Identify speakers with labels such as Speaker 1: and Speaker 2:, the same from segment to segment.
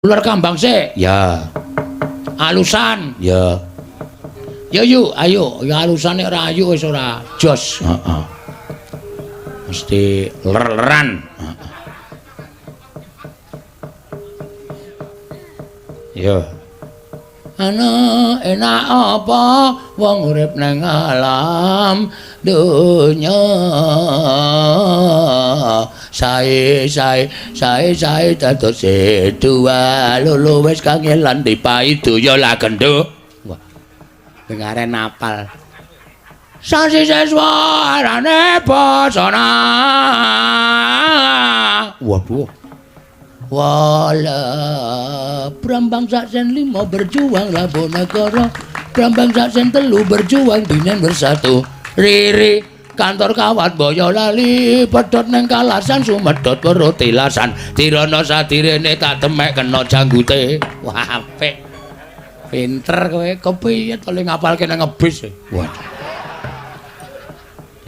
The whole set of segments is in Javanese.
Speaker 1: Uler kambang sik. Ya. Alusan. Ya. Ya yuk, ayo. Ya alusan nek ora ayu wis ora jos. Heeh. Mesti ler-leran. Heeh. Ya. Ana enak apa wong urip nang alam donya. Sae sae sae sae dados dua lolo wis kangelan dipaidu ya lah gendho. Wah. Dengaren apal. Sasi seswarane pesona. Waduh. Wala Brambang saksen 5 berjuang Labonegara, Brambang saksen 3 berjuang dinen bersatu. Riri kantor kawat Boyolali, pedhot neng kalasan sumedhot perut tilasan. Tirana sadirene tak demek kena janggute. Wah apik. Pinter kowe, kepiye to le ngapalke nang ngebis. Waduh.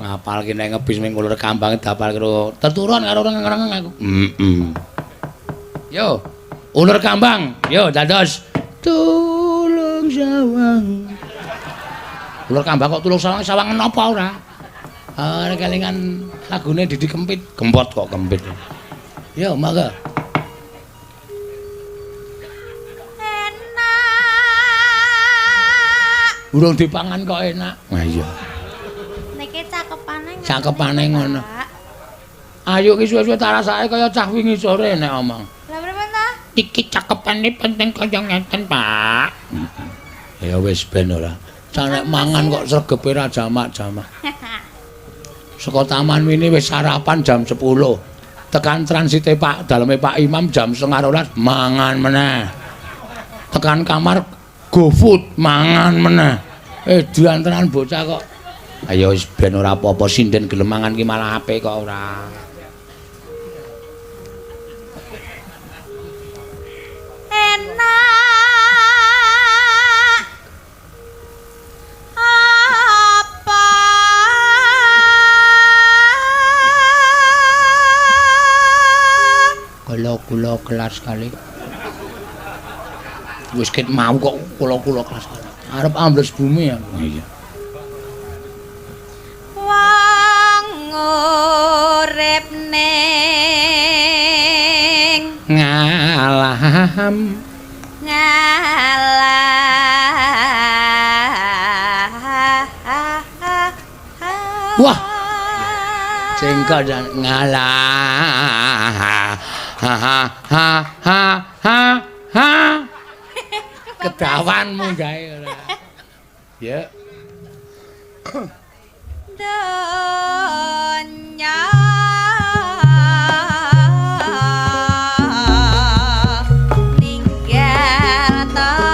Speaker 1: Ngapalke nang ngebis ming uler kambang dapal karo teturon karo reng-reng aku. Heeh. Yo, uler kambang, yo dados tulung sawang. Uler kambang kok tulung sawang, sawang napa ora? Ah, kelingan lagune Didi Kempit, gempot kok kempit. Yo, mangga.
Speaker 2: Enak.
Speaker 1: Urung dipangan kok enak. Wah iya.
Speaker 2: Niki cakepane ngono.
Speaker 1: Cakepane ngono. Ayo ki suwe-suwe tak rasake kaya cah wingi sore nek omong.
Speaker 2: Lah pripun ta?
Speaker 1: Iki cakepane penting kaya ngenten, Pak. Ya wis ben ora. Cah nek mangan kok sregepe ra jamak-jamak. Saka taman mini wis sarapan jam 10. Tekan transite Pak daleme Pak Imam jam 11:30 mangan meneh. Tekan kamar GoFood mangan meneh. Diantenan bocah kok. Ayo wis ben ora apa-apa sinden gelem mangan ki malah apik kok ora.
Speaker 2: Enak apa
Speaker 1: kula-kula kelas kali. Wis ket mau kok kula-kula kelas kali. Arep ambles bumi ya. Iya.
Speaker 2: Wong urip ning
Speaker 1: ngalam
Speaker 2: ngalah.
Speaker 1: Wah. Cengkok jan ngalah. Ha ha ha ha ha ha. Kedawan munggahe ora. Ya.
Speaker 2: Donya ninggal tata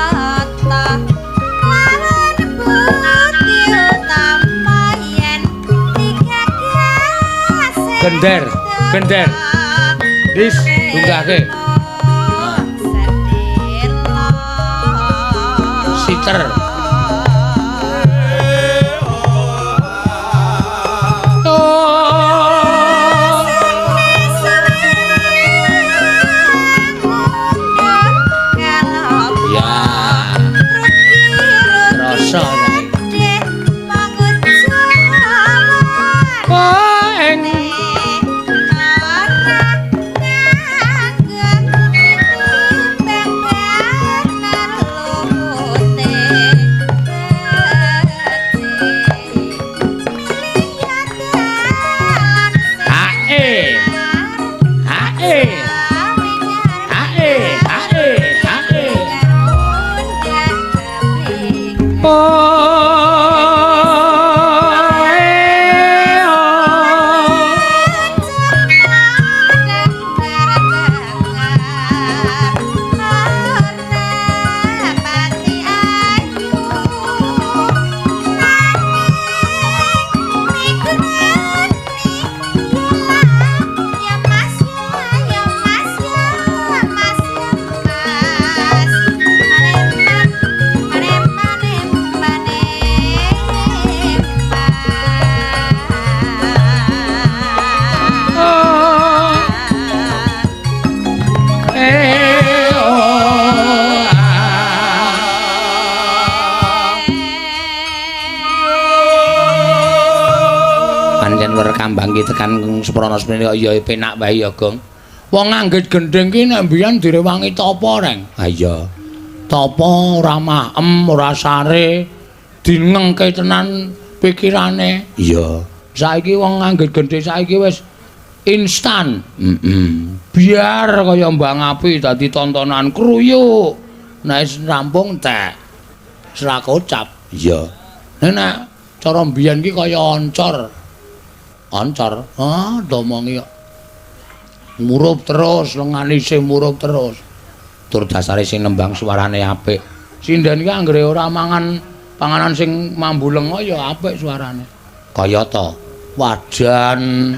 Speaker 2: lawan budi utama yen digagas.
Speaker 1: Gender, gender. Wis, tunggahke. Siter. Ya. Rasa saiki. Oh, eng kambang ki tekan seprana semene kok ya penak wae ya, Gong. Wong nganggit gendhing ki nek mbiyen direwangi tapa, Reng. Ha iya. Tapa ora maem, ora sare, dinengke tenan pikirane. Iya. Saiki wong nganggit gendhing saiki wis instan. Biar kaya mbang api dadi tontonan kruyuk. Nek wis rampung tek. Ora kocap. Iya. Nek cara mbiyen ki kaya oncor. Oncor. Ah, domongi kok. Murup terus, lengane isih murup terus. Tur dasare sing nembang suarane apik. Sinden ki anggere ora mangan panganan sing mambu lenga ya apik suarane. Kaya ta wajan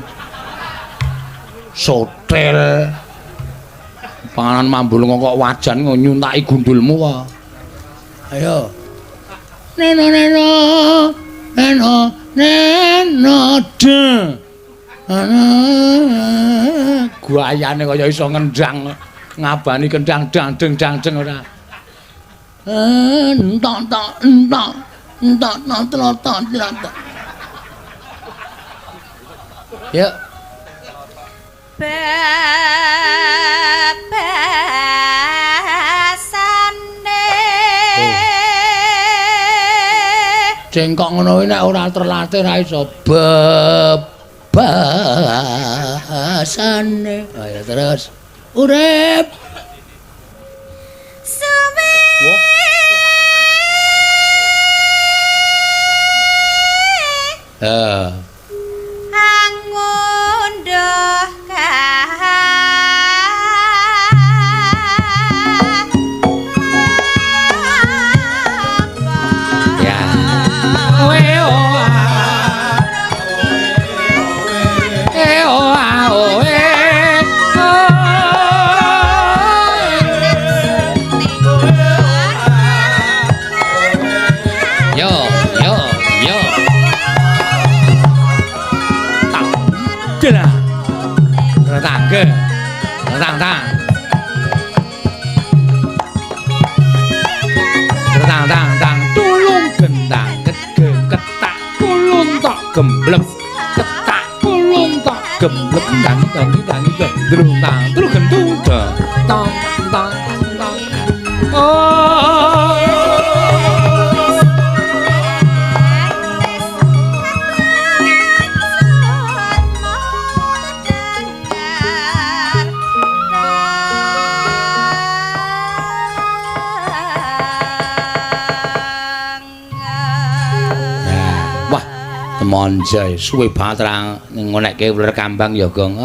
Speaker 1: sotel. Panganan mambu lenga kok wajan nyuntaki gundulmu wae. Ayo. Neno neno neno neno de. Guayane kaya iso ngendang ngabani kendang dang deng dang deng ora. Entok tok entok entok tok tok tok. Yuk.
Speaker 2: Bebasane.
Speaker 1: Cengkok ngono kuwi nek ora terlatih ra iso bebasane. Ayo terus. Urip.
Speaker 2: Suwe.
Speaker 1: Heeh.
Speaker 2: Angunduh
Speaker 1: Ya. Oe oa. E oa oe. Yo yo yo. Tak. Jelah. Tangge. Tang tang. Tang tang tang tulung gendang ketak kulung tok gemblek ketak kulung tok gemblek dang dang dang dang tang tru gendung tang tang tang. Oh. Wah, temonjai suwe banget ra ngonekke uler kambang ya, Gong.